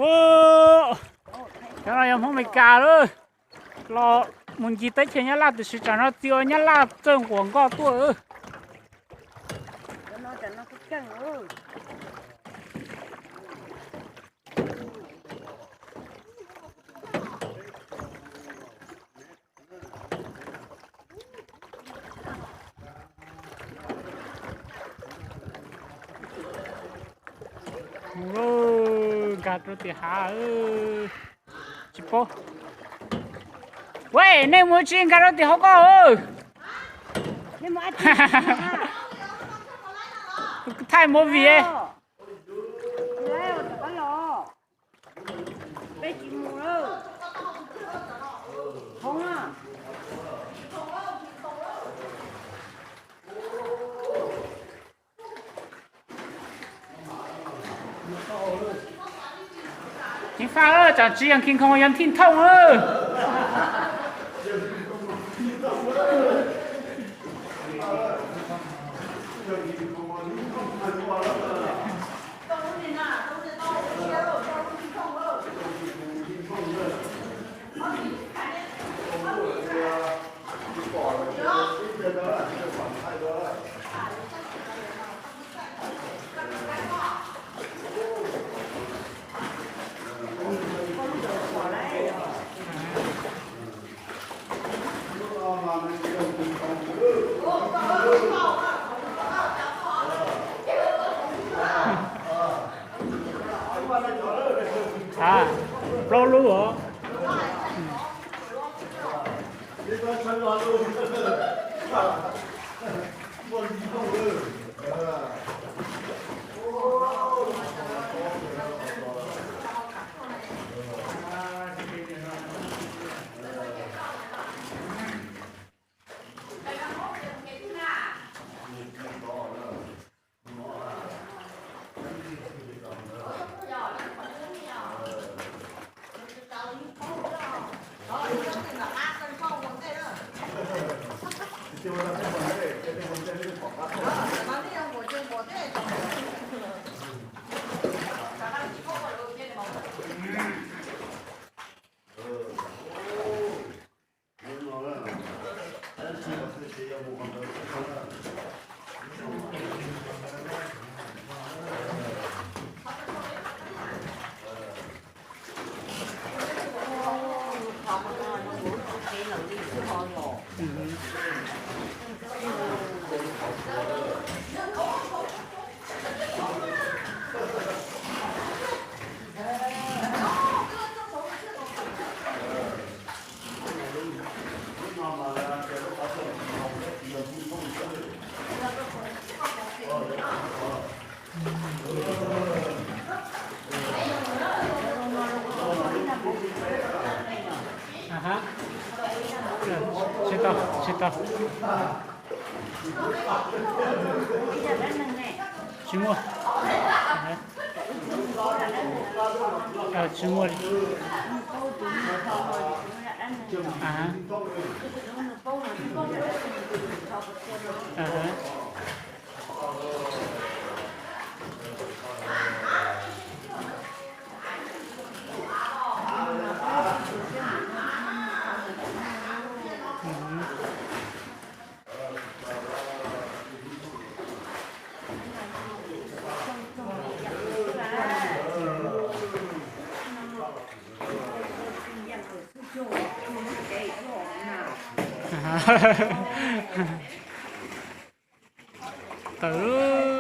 Ub, cov no yog Hmoob Amelikas lawm, los mus ncig teb chaws Nyab Laj tiam sis tsam no txiv ua Nyab Laj txawj nquas nkoj tuaj. Mus lauj, nkag rau tim hav. Tsis paub. Wej, nej mus tsis nkag rau tim hauv ko. Thaij movie. Ceev faj, tsam tsis yog King Kong yog Thij Thooj. A, plaub lub os. Tsis tau, tsis tau. Tsis muaj. Tsis muaj li. Tawm.